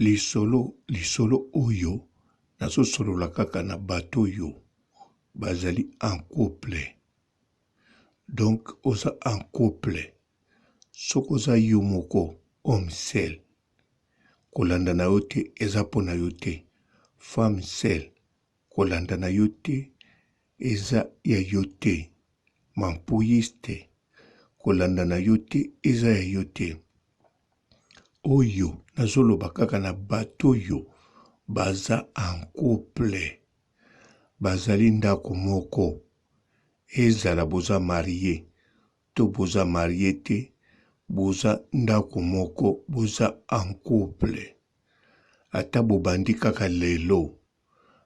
Lisolo lisolo oyo nazo solola kaka na bato oyo bazali en couple donc oza en couple soki oza yo moko homme seul kolanda na yo te eza mpo na yo te femme seule kolanda na yo te eza ya yo te mampuyiste kolanda na yo te eza ya yo te. Oyo nazoloba kaka na bato oyo baza en couple, bazali ndako moko, ezala boza marie to boza marie te, boza ndako moko, boza en couple. Ata bobandi kaka lelo,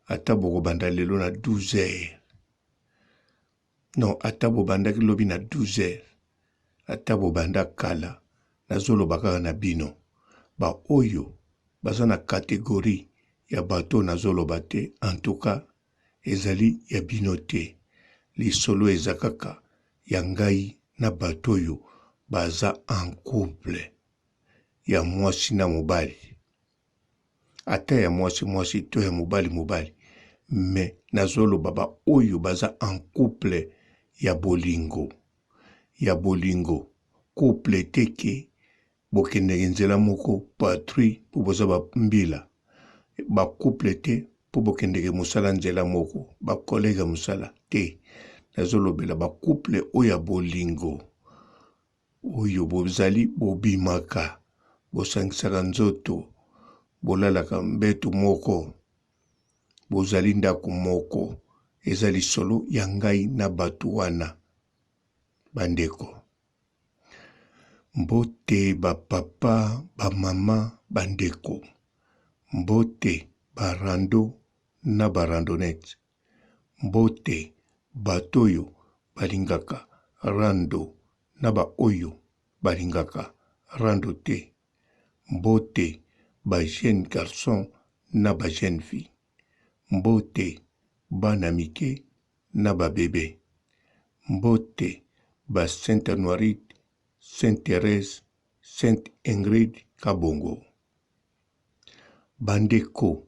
ata bokobanda lelo na 12 heures, Non ata bobandaki lobi na 12 heures ata bobanda kala nazoloba kaka na bino ba oyo baza na categorie ya bato oyo nazoloba te en tout cas ezali ya bino te lisolo eza kaka ya ngai na bato oyo baza en couple ya mwasi na mobali. Ata ya mwasi mwasi to ya mobali mobali mais nazoloba ba oyo baza en couple ya bolingo ya bolingo couple te ke bokendeke nzela moko patrouille po boza ba mbila ba couple te po bokendeke mosala nzela moko ba collègue ya mosala te nazolobela ba couple oyo ya bolingo Oyo bozali bobimaka, bosangisaka nzoto, bolalaka mbetu moko, bozali ndako moko, eza lisolo ya ngai na batu wana ba ndeko. Mbote ba papa, ba mama, ba ndeko, mbote ba rando na ba randonnette. Mbote bato oyo balingaka rando na ba oyo balingaka rando te. Mbote ba jeunes garçons na ba jeunes filles. Mbote bana mike na ba bebes. Mbote ba Sainte Anuarite, Sainte Therèse, Sainte Ingrid Kabongo. Bandeko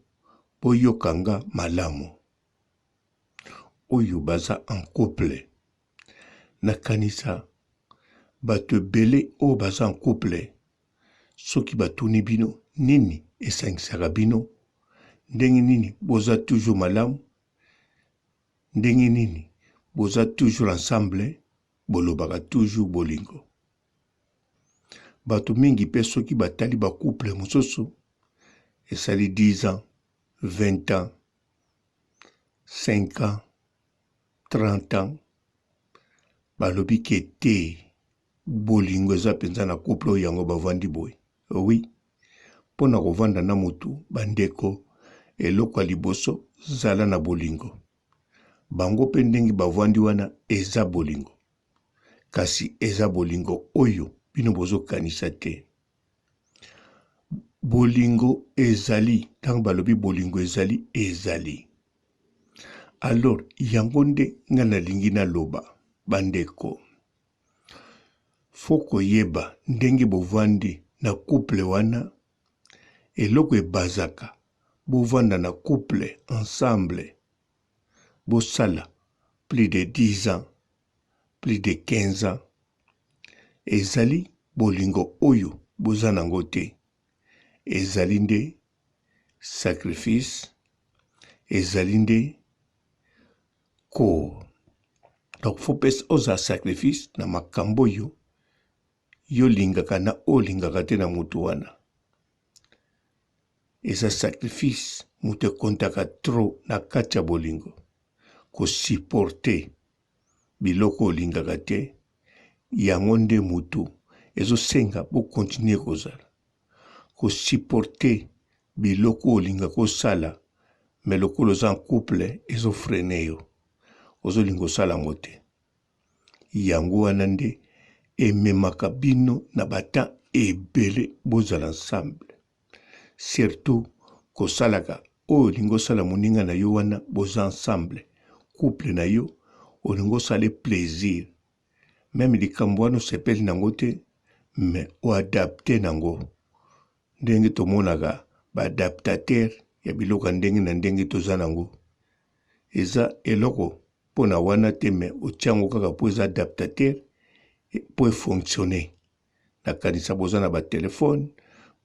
boyoka nga malamu oyo baza en couple nakanisa batu ebele oyo baza en couple soki batuni bino nini esangisaka bino ndenge nini boza toujours malamu ndenge nini boza toujours ensemble bolobaka toujours bolingo. Bato mingi pe soki batali ba couple mosusu esali 10 ans, 20 ans, 5 ans, 30 ans balobi ke te bolingo eza mpenza na couple oyo yango bavandi boye. Oui, mpo na kovanda na motu bandeko, eloko ya liboso zala na bolingo. Bango mpe ndenge bavandi wana eza bolingo. Kasi eza bolingo oyo bino bozo kanisa te. Bolingo ezali, tango balobi bolingo ezali, ezali. Alors yango nde nga nalingi naloba ba ndeko. Faut koyeba ndenge bovandi na couple wana, eloko ebazaka bovanda na couple ensemble bosala plus de 10 ans, plus de 15 ans ezali bolingo oyo boza nango te ezali nde sacrifice ezali nde ko donc faut pesa ozala sacrifice na makambo oyo yo olingaka na oyo olingaka te na moto wana Eza sacrifice mutu ekontaka trop na kati ya bolingo ko supporter biloko olingaka te yango nde mutu ezo senga bo continuer kozala ko supporter biloko olingaka osala mais lokola oza en couple ezo freiner yo ozo linga osala yango te yango wana nde ememaka bino na ba temps ebele bozala ensemble Surtout kosalaka oyo olingi osala moninga na yo wana boza ensemble couple na yo olingi osala ye plaisir meme likambo wana osepeli na yango te mais o adapte na yango ndenge tomonaka Ba adaptateur ya biloko ya ndenge na ndenge toza nango. Eza eloko mpo na wana te mais otia yango kaka mpo eza adaptateur mpo e fonctionner. Nakanisa boza na ba telephone,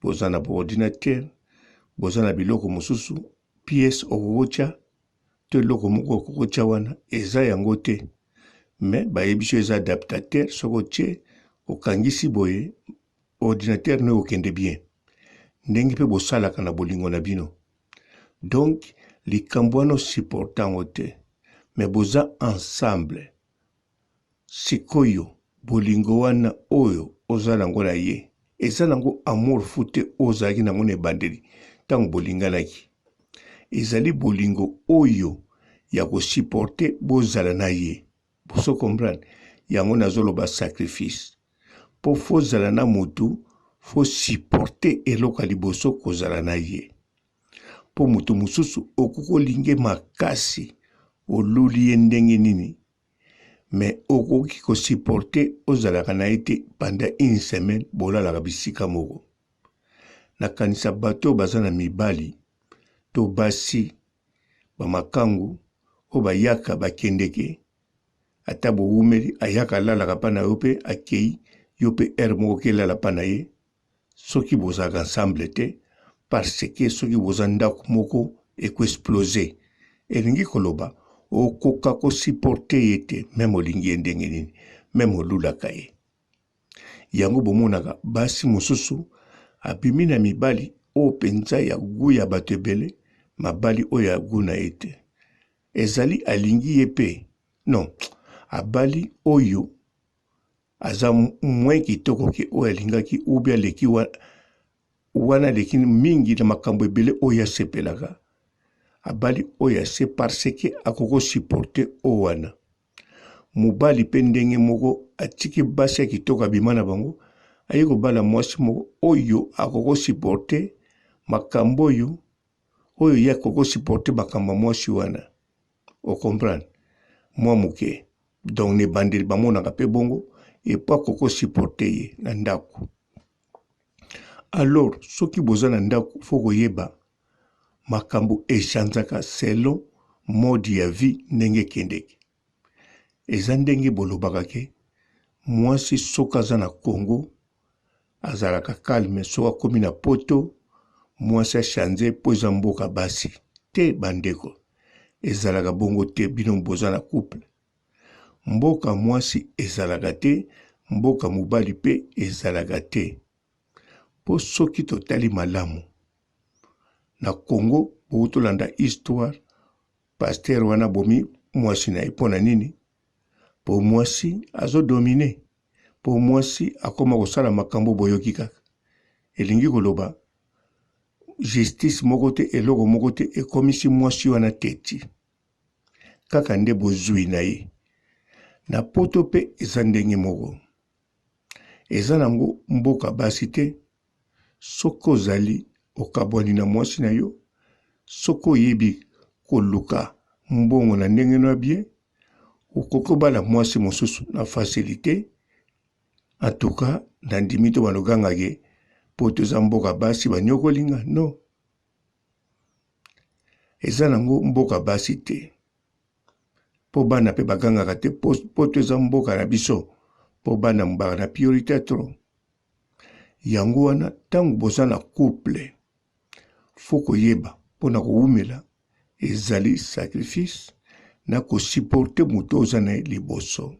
boza na ba ordinateur, boza na biloko mosusu pièce okokotia to eloko moko okokotia wana eza yango te mais bayebisi yo eza adaptateur soki otie okangisi boye ordinateur no ekokende bien ndenge mpe bosalaka na bolingo na bino donc likambo wana osupporte yango te mais boza ensemble Sikoyo bolingo wana oyo oza nango na ye eza nango amour fou te oyo ozalaki nango na ebandeli ntango bolinganaki. Ezali bolingo oyo ya ko supporter bozala na ye. Bozo comprendre? Yango nazoloba sacrifice. Po faut ozala na mutu, faut supporter eloko ya liboso kozala na ye. Po mutu mosusu okoki kolinge makasi, oluli ye ndenge nini, mais okoki ko supporter ozalaka na ye te pendant une semaine bolalaka bisika moko. Nakanisa bato oyo baza na mibali to basi ba makangu oyo bayaka bakendeke ata bowumeli ayaka alalaka pa na yo pe akei yo pe heure moko oke lala pa na ye soki bozalaka ensemble te parce que soki boza ndako moko eko exploser elingi koloba okoka ko supporter ye te meme olingi ye ndenge nini meme olulaka ye yango bomonaka basi mosusu abimi na mibali oyo mpenza ya gu ya bato ebele mabali oyo ya gu na ye te ezali alingi ye mpe non abali oyo aza moins kitoko ke oyo alingaki ou bien aleki wana aleki mingi na makambo ebele oyo asepelaka abali oyo ase parce que akoki supporter oyo wana mobali mpe ndenge moko atiki basi ya kitoko abima na bango aye kobala mwasi moko oyo akoki supporter makambo oyo oyo ye akoki supporter makambo ya mwasi wana o comprendre mwa moke donc na ebandeli bamonaka mpe bongo epo akoki supporter ye na ndako alors soki boza na ndako fo koyeba makambo echangeaka selon mode ya vie ndenge ekendeke eza ndenge bolobaka ke mwasi soki aza na Congo azalaka calme soki akomi na poto mwasi achange mpo eza mboka basi te bandeko ezalaka bongo te bino boza na couple mboka mwasi ezalaka te mboka mobali mpe ezalaka te mpo soki totali malamu na Congo bowutolanda histoire pasteur wana abomi mwasi na ye mpo na nini mpo mwasi azo domine mpo mwasi akoma kosala makambo boyoki kaka elingi koloba justice moko te eloko moko te ekomisi mwasi wana teti kaka nde bozwi na ye na poto mpe eza ndenge moko eza nango mboka basi te soki ozali okabwani na mwasi na yo soki oyebi koluka mbongo na ndenge na bien okoki kobala mwasi mosusu na facilite en tout cas nandimi to baloganga ke po toza mboka basi banyokoli nga non eza nango mboka basi te po bana pe bagangaka te poto eza mboka na biso po bana baka na priorite trop yango wana ntango boza na couple fo koyeba mpo na kowumela ezali sacrifice na kosupporte moto oza na ye liboso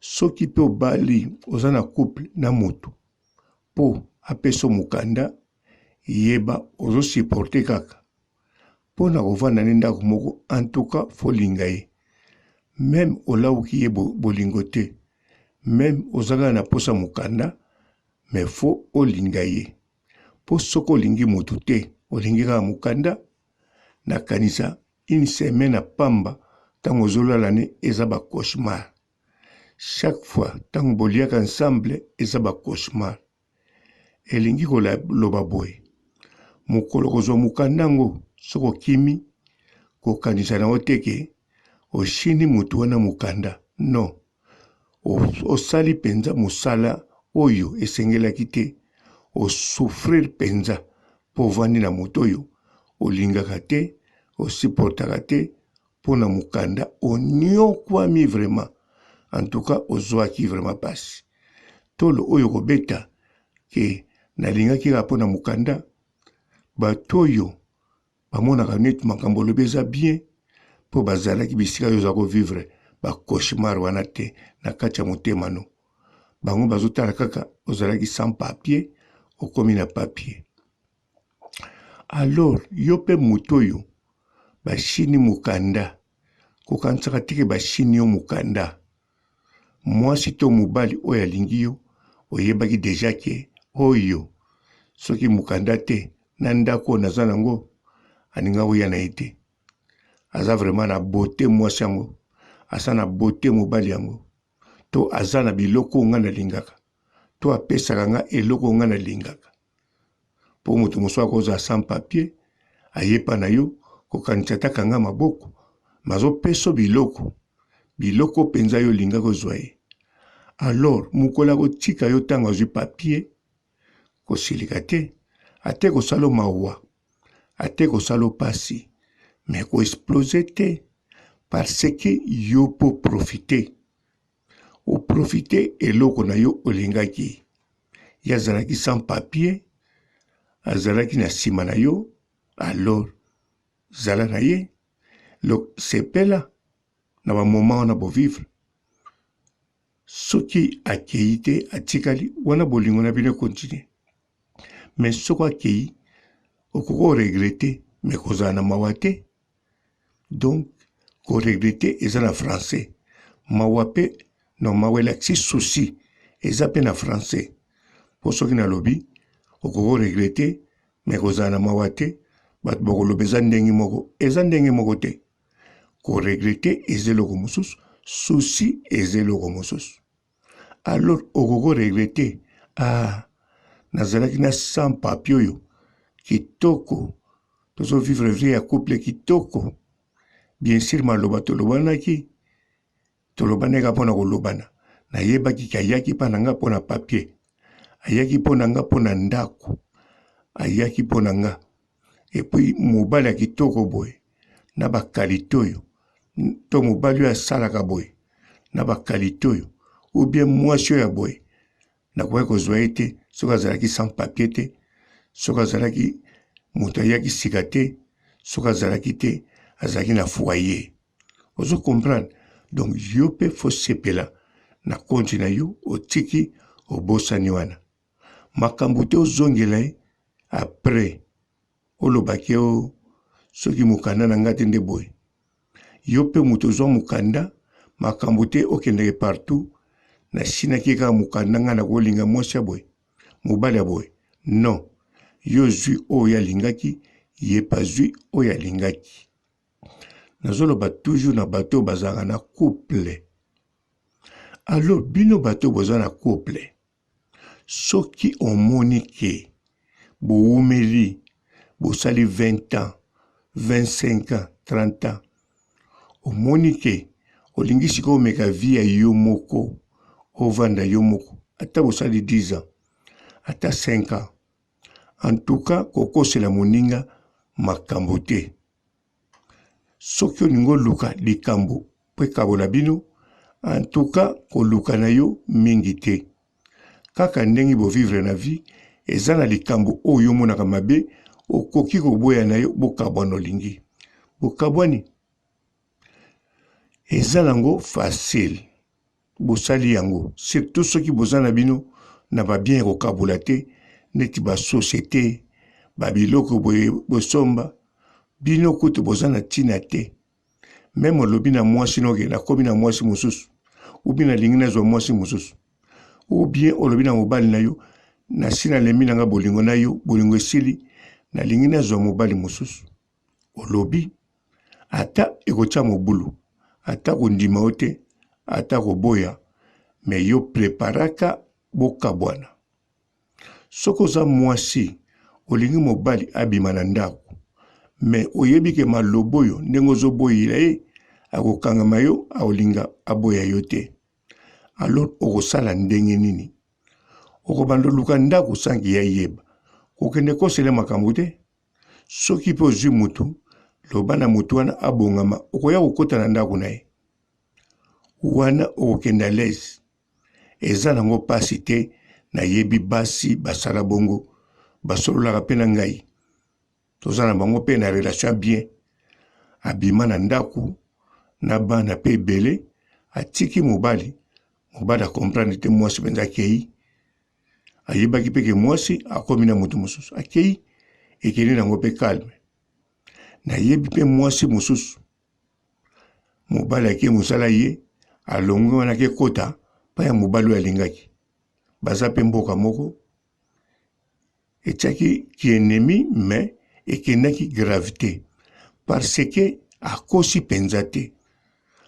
soki mpe obali oza na couple na moto mpo apesa mokanda yeba ozosupporte kaka mpo na kovanda ne ndako moko en tout cas folinga ye meme olawuki ye bolingo te meme oza kaka na mposa mokanda mais fo olinga ye mpo soki olingi motu te olingi kaka mokanda nakanisa une semaine ya pamba ntango ozolala ne eza ba cauchemar chaque fois ntango boliaka ensemble eza ba cauchemar elingi koloba boye mokolo kozwa mokanda yango soki okimi kokanisa na yo te ke oshini motu wana mokanda non osali mpenza mosala oyo esengelaki te osouffrir mpenza Mpo ovandi na moto oyo olingaka te, osupportaka te mpo na mokanda oniokwami vraiment. En tout cas ozwaki vraiment pasi. Tolo oyo okobeta ke nalingaki kaka mpo na mokanda, bato oyo bamonaka neti makambo olobi eza bien mpo bazalaki bisika yo oza ko vivre ba cauchemar wana te na kati ya motema no. Bango bazotala kaka ozalaki sans papier, okomi na papier. Alors yo mpe moto oyo bashini mokanda, kokanisaka te ke bashini yo mokanda. Mwasi to mobali oyo alingi yo, oyebaki deja ke oyo soki mokanda te na ndako oyo naza nango alinga koya na ye te. Aza vraiment na beaute mwasi yango, aza na beaute mobali yango, to aza na biloko oyo nga nalingaka, to apesaka nga eloko oyo nga nalingaka. Mpo moto mosusu akozala sans papier, aye epa na yo kokanisa ata kanga maboko, mais azopesa yo biloko, biloko mpenza yo olingaki ozwa ye. Alors mokolo akotika yo ntango azwi papier, kosilika te, ata ekosala yo mawa, ata ekosala yo pasi, mais ko exploser te parce que yo po profiter. O profiter eloko na yo olingaki. Ye azalaki sans papier, azalaki na sima na yo, alors zala na ye, sepela na ba moment wana bo vivre. Soki akeyi te atikali wana bolingo na bino econtinue. Mais soki akeyi okoki ko regretter mais kozala na mawa te. Donc ko regretter eza na français, mawa pe non mawa elakisi souci eza pe na français. Po soki nalobi okoki ko regretter mais kozala na mawa te, bato bakoloba eza ndenge moko, eza ndenge moko te. Ko regretter eza eloko mosusu, souci eza eloko mosusu. Alors okoki ko regretter ah nazalaki na sans papier oyo kitoko tozo vivre vie ya couple kitoko. Bien sur maloba tolobanaki, tolobanaki kaka mpo na kolobana. Nayebaki ke ayaki mpa na nga mpo na papier, ayaki mpo na nga mpo na ndako, ayaki mpo na nga. Et puis mobali ya kitoko boye na ba qualite oyo to mobali oyo asalaka boye na ba qualite oyo ou bien mwasi oyo ya boye nakokaki kozwa ye te soki azalaki sans papier te, soki azalaki moto ayaki sika te, soki azalaki te azalaki na foyer. Ozo comprendre? Donc yo pe faut sepela na compte na yo otiki obosani wana. Makambo te ozongela ye après oloba ke o soki mokanda na nga te nde boye. Yo pe moto ozwa mokanda makambo te okendeke partout na sinaki kaka mokanda nga nakolinga mwasi ya boye mobali ya boye non yo ozwi oyo alingaki ye pe azwi oyo alingaki. Nazoloba toujours na bato oyo bazalaka na couple. Alors bino bato oyo boza na couple Soki omoni ke bowumeli bosali 20 ans, 25 ans, 30 ans omoni ke olingi sikoyo omeka vie ya yo moko ovanda yo moko ata bosali 10 ans ata 5 ans en tout cas kokosela moninga makambo te. Soki olingi oluka likambo mpo ekabola bino, en tout cas koluka na yo mingi te. Kaka ndenge bo vivre na vie, eza na likambo oyo omonaka mabe, okoki koboya na yo bokabwana olingi. Bokabwani eza nango facile. Bosali yango surtout soki boza na bino na ba bien ya kokabola te neti ba societe ba biloko boye bosomba bino kutu boza na tina te meme olobi na mwasi noke nakomi na mwasi mosusu ou bien nalingi nazwa mwasi mosusu ou bien olobi na mobali na yo nasi nalembi na nga bolingo na yo bolingo esili nalingi nazwa mobali mosusu olobi ata ekotia mobulu ata kondima yo te ata koboya me yo preparaka bokabwana soki oza mwasi olingi mobali abima na ndako me oyebi ke maloba oyo ndenge ozoboyela ye akokangama yo akolinga aboya yo te alors okosala ndenge nini okobanda oluka ndako sanki ya yeba. Kokende kosele makambo te. Soki mpe ozwi motu, loba na motu wana abongama, okoya kokota na ndako na ye. Wana okokende à l'aise. Eza nango pasi te, nayebi basi basala bongo, basololaka mpe na ngai. Toza na bango mpe na relation ya bien. Abima na ndako na bana mpe ebele, atiki mobali, mobali a comprendre te mwasi mpenza akei. Ayebaki mpe ke mwasi akomi na moto mosusu, akei, ekende nango mpe calme. Nayebi mpe mwasi mosusu, mobali ake mosala ye alongwe wana ake kota pa ya mobali oyo alingaki. Baza mpe mboka moko, etiaki ki ennemi mais ekendaki gravite parce que akosi mpenza te,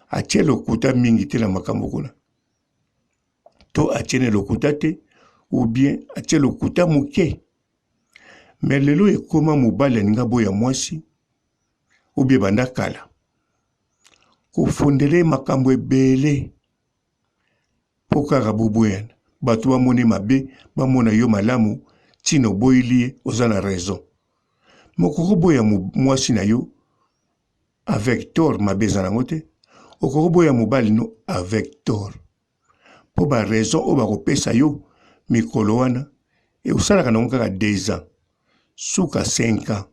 atie lokuta mingi te na makambo kuna. To atie ne lokuta te ou bien atie lokuta moke. Mais lelo ekoma mobali alingi aboya mwasi ou bien banda kala kofondele makambo ebele mpo kaka boboyana, bato bamoni mabe bamona yo malamu, ntina oboyeli ye oza na raison. Mais okoki koboya mwasi na yo avec tort, mabe eza nango te. Okoki koboya mobali no avec tort, mpo ba raison oyo bakopesa yo mikolo wana osalaka nango kaka 2 ans suka 5 ans.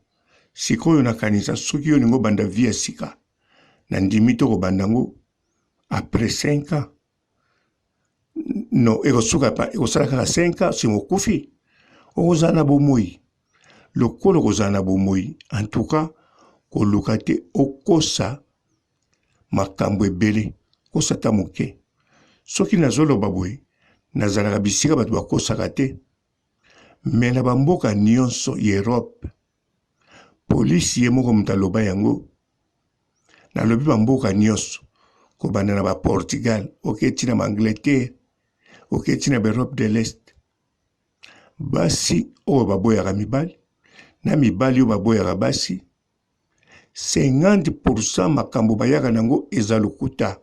Sikoyo nakanisa soki yo olingi obanda vie ya sika, nandimi to kobanda yango après 5 ans. Non, ekosuka pa, ekosala kaka 5 ans sima okufi, okozala na bomoi. Lokola okozala na bomoi, en tout cas koluka te okosa makambo ebele, kosa ata moke. Soki nazoloba boye, nazalaka bisika bato bakosaka te, mais na bamboka nyonso ya Europe, polisi ye moko moto aloba yango. Nalobi ba mboka nionso kobanda na ba Portugal oke ti na ba Angleterre oke ti na ba Europe de l'Est basi oyo baboyaka mibali na mibali oyo baboyaka basi 50% makambo bayaka nango eza lokuta.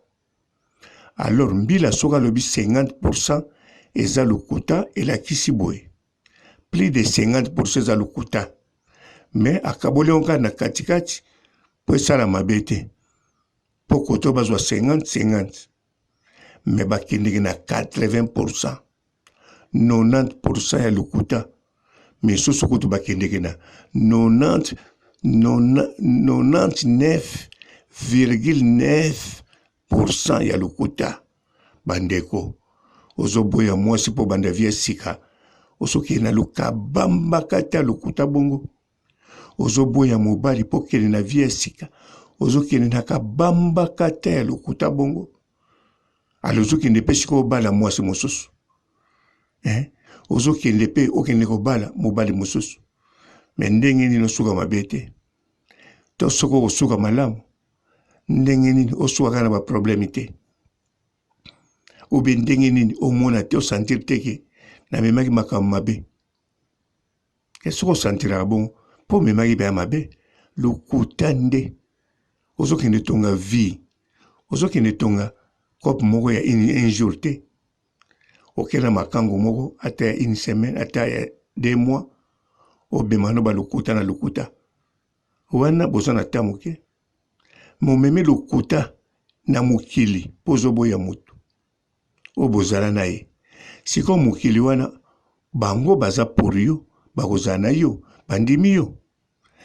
Alors mbila soki alobi 50% eza lokuta elakisi boye plus de 50% eza lokuta, mais akaboli yango kaka na katikati mpo esala mabe te, mpo koto bazwa 50 50, mais bakendeke na 80% 90% ya lokuta. Misusu kutu bakendeke na 90 99,9% ya lokuta. Bandeko, ozoboya mwasi mpo banda vie sika, ozokende na lokabambaka te ya lokuta bongo. Ozoboya mobali mpo okende na vie ya sika, ozokende na kabambaka te ya lokuta bongo. Ale ozokende mpe sikoyo obala mwasi mosusu eh? Ozokende mpe okende kobala mobali mosusu, me ndenge nini osuka mabe te? To soki okosuka malamu, ndenge nini osuka kaka na baprobleme te? Obe ndenge nini omona te, osentir te ke namemaki makambo mabe? E soki osentiraka bongo mpo omemaki mpe ya mabe, lokuta nde ozokende tonga vie, ozokende tonga cope moko ya un jour te. Okenda makangu moko ata ya une semaine ata ya 2 mois, obema no balokuta na lokuta wana, boza na ta moke momemi lokuta na mokili mpo ozoboya motu oyo bozala na ye. Sikoyo mokili wana bango baza pour yo, bakozala na yo, bandimi yo.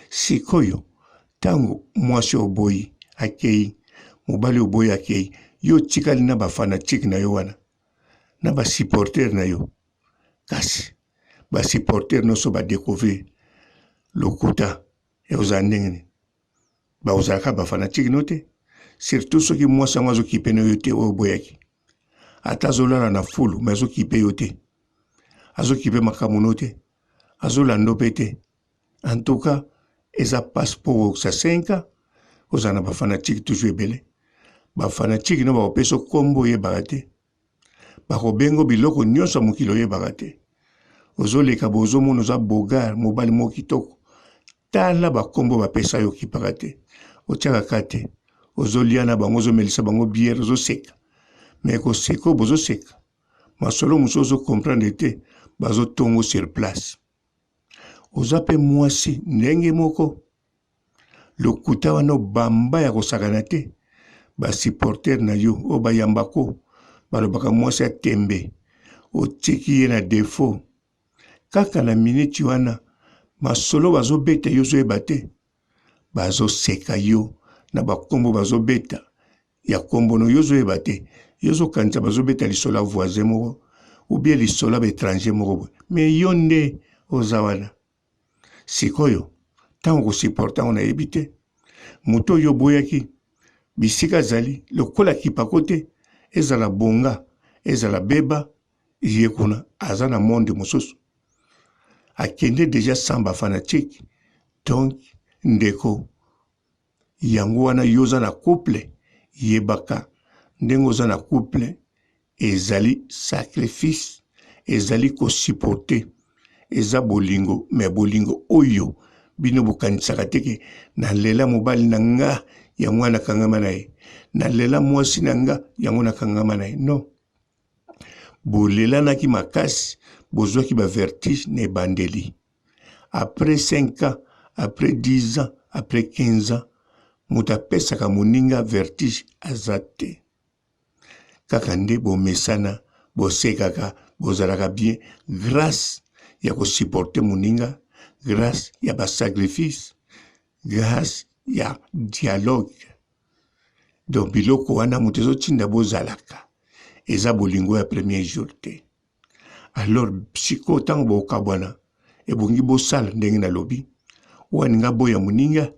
Sikoyo tango mwasi oboyi akeyi, mobali oboyi akeyi, yo otikali na ba fanatique na yo wana, na ba supporter na yo. Kasi ba supporter nionso ba decouvrir lokuta ekozala ndenge nini? Bakozala kaka ba fanatique no te? Surtout soki mwasi yango azokipe na yo te oyo oboyaki. Ata azolala na fulu mais azokipe yo te. Azokipe makambo no te. Azolanda yo pe te. En tout cas eza pasi po okokisa 5 ans ozala na ba fanatique toujours ebele. Ba fanatique no bakopesa kombo oyebaka te, bakobengo biloko nyonso ya mokili oyebaka te. Ozoleka boye ozomona oza bogar mobali moko kitoko, tala bakombo bapesa yo okipaka te, otiaka ka te, ozolia na bango, ozomelisa bango biere, ozoseka me koseka oyo bozoseka masolo mosusu ozo comprendre te, bazotongo sur place. Oza pe mwasi ndenge moko. Lokuta wana obamba ya kosakana te. Ba supporters na yo oyo bayambako balobaka mwasi ya tembe otiki ye na defaut. Kaka na minute wana masolo bazobeta yo ozoyeba te. Bazoseka yo na bakombo bazobeta ya kombo no yo ozoyeba te. Yo ozokanisa bazobeta lisolo ya voisin moko ou bien lisolo ya ba etranger moko boye. Mais yo nde oza wana. Sikoyo ntango okosupporte yango nayebi te. Moto oyo oboyaki bisika azali lokola kipako te, ezala bonga ezala beba, ye kuna aza na monde mosusu. Akende deja sans ba fanatique. Donc ndeko yango wana yo oza na couple yebaka ndenge oza na couple ezali sacrifice ezali ko supporter eza bolingo mais bolingo oyo bino bokanisaka te ke nalela mobali na nga yango wana nakangama na ye nalela mwasi na nga yango nakangama na ye non bolelanaki makasi bozwaki ba vertige na ebandeli après 5 ans après 10 ans après 15 ans moto apesaka moninga vertige aza te Kaka nde bomesana bosekaka bozalaka bien grace ya ko supporter moninga grace ya ba sacrifice grace ya dialogue donc biloko wana moto ezotinda bozalaka eza bolingo ya premier jour te alors sikoyo ntango bokabwana ebongi bosala ndenge nalobi oyo alinga boya moninga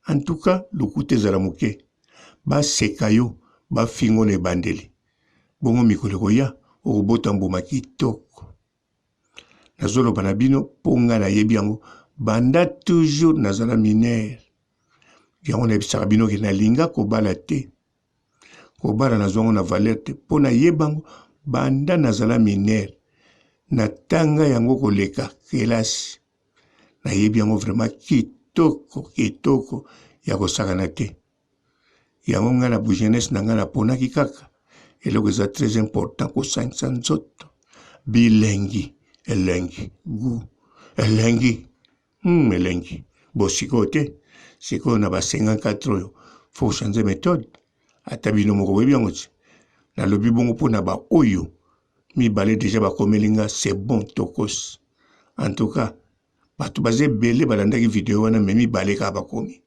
En tout cas lokuta ezala moke baseka yo bafingo na ebandeli bongo mikolo ekoya okobota mbuma kitoko nazoloba na bino mpo ngai nayebi yango banda toujours nazala minere yango nayebisaka bino ke nalinga kobala te kobala nazwa yango na valeur te mpo nayeba yango banda nazala minere natanga yango koleka kelasi nayebi yango vraiment kitoko kitoko ya kosakana te yango ngai na jeunesse na ngai naponaki kaka eloko eza très important kosangisa nzoto bilengi elengi gu elengi elengi bo sikoyo te sikoyo na ba 54 oyo faut changer méthode ata bino moko boyebi yango ti nalobi bongo mpo na baoyo mibale deja bakomeli nga c'est bon tokos en tout cas bato baza ebele balandaki video wana me mibale kaka bakomi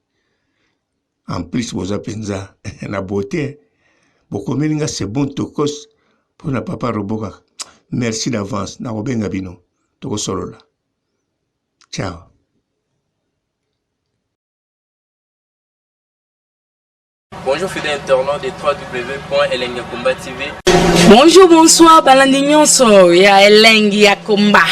en plus boza mpenza na beauté bokomeli nga c'est bon tokos mpo na papa robo kaka merci d'avance nakobenga bino tokosolola ciao. Bonjour fidèles internautes de www.elengiyakomba TV. Bonjour, bonsoir, balandi nyonso ya Elengi ya Komba.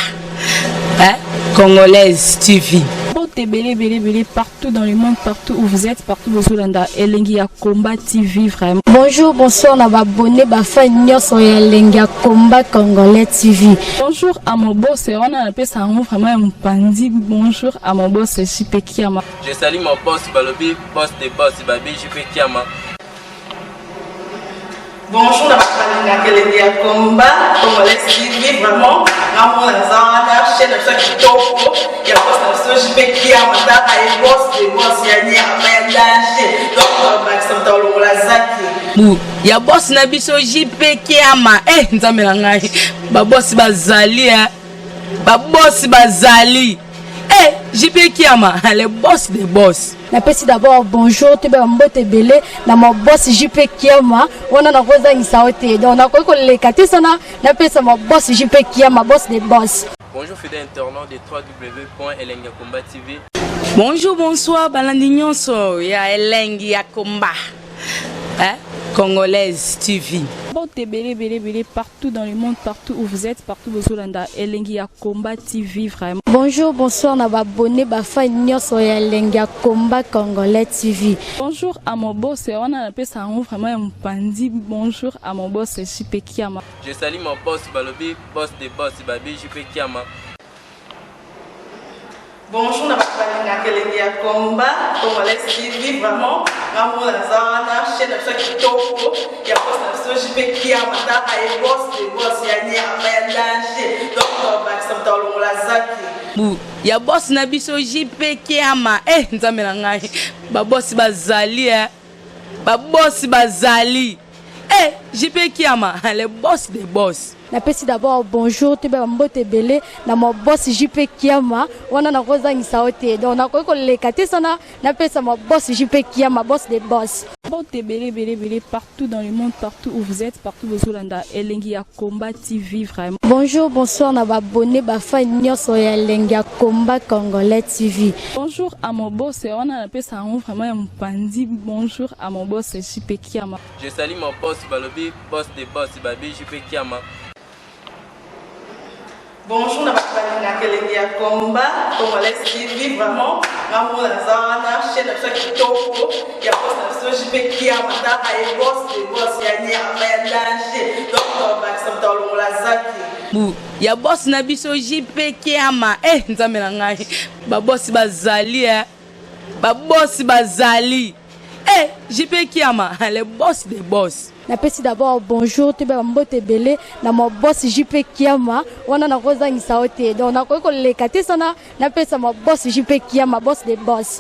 Hein? Congolaise TV. Mbote ebele ebele ebele partout dans le monde, partout où vous êtes, partout bozolanda Elengi ya Combat TV vraiment. Bonjour, bonsoir na ba abonné ba fan nyonso ya Elengi ya Combat Congolais TV. Bonjour à mon boss, wana napesa yango vraiment ya mopanzi. Bonjour à mon boss JP Kiama. Je salue mon boss balobi boss de boss babi JP Kiama. Bonjour na bato balingaka elengi ya combat congolais TV vraiment ngamona naza wana chaîne na biso ya kitoko ya boss na biso JP Kiama tala ye boss de boss ya nyama ya danger donc bakisa moto alongola zaki bu ya boss na biso JP Kiama eh nzambe na ngai ba boss bazali eh ba boss bazali eh JP Kiama le boss de boss. Napesi d'abord bonjour toyeba mbote ebele na ma boss JP Kiama wana nakozangisa yo te donc nakoki koleka te sana napesa ma boss JP Kiama boss de boss. Bonjour fidèles internautes de www.elengiyakomba TV. Bonjour, bonsoir, balandi nyonso ya Elengi ya Komba. Hein? Congolaise TV. Mbote ebele ebele ebele partout dans le monde, partout où vous êtes, partout bozolanda Elengi ya Combat TV vraiment. Bonjour, bonsoir na ba abonné ba fan nyonso ya Elengi ya Combat Congolais TV. Bonjour à mon boss, wana napesa yango vraiment ya mopanzi. Bonjour à mon boss JP Kiama. Je salue mon boss balobi boss de boss babi JP Kiama. Bonjour na bato balingaka elengi ya combat congolais TV vraiment ngamona naza wana chaîne na biso ya kitoko ya boss na biso JP Kiama tala ye boss de boss ya nyama ya danger donc bakisa moto alongola zaki. Bu ya boss na biso JP Kiama eh nzambe na ngai ba boss bazali eh ba boss bazali eh JP Kiama le boss des boss. Napesi d'abord bonjour toyeba ba mbote ebele na ma boss JP Kiama wana nakozangisa yo te donc nakoki koleka te sana napesa ma boss JP Kiama boss des boss. Mbote ebele ebele ebele partout dans le monde partout où vous êtes partout bozolanda elengi ya combat TV vraiment. Bonjour bonsoir na ba abonnes ba fan nionso ya elengi ya combat congolais TV. Bonjour à mon boss wana napesa yango vraiment ya mopanzi bonjour à mon boss JP Kiama. Je salue mon boss balobi boss de boss babi JP Kiama. Bonjour na bato balingaka elengi ya combat congolais TV vraiment ngamona naza wana chaîne na biso ya kitoko ya boss na biso JP Kiama taka ye boss de boss ya nyama ya danger donc tobakisa moto alongola zaki Bu ya boss na biso JP Kiama eh nzambe na ngai ba boss bazali eh ba boss bazali eh JP Kiama le boss des boss. Napesi d'abord bonjour toyeba ba mbote ebele na ma boss JP Kiama wana nakozangisa yo te donc nakoki koleka te sana napesa ma boss JP Kiama boss des boss.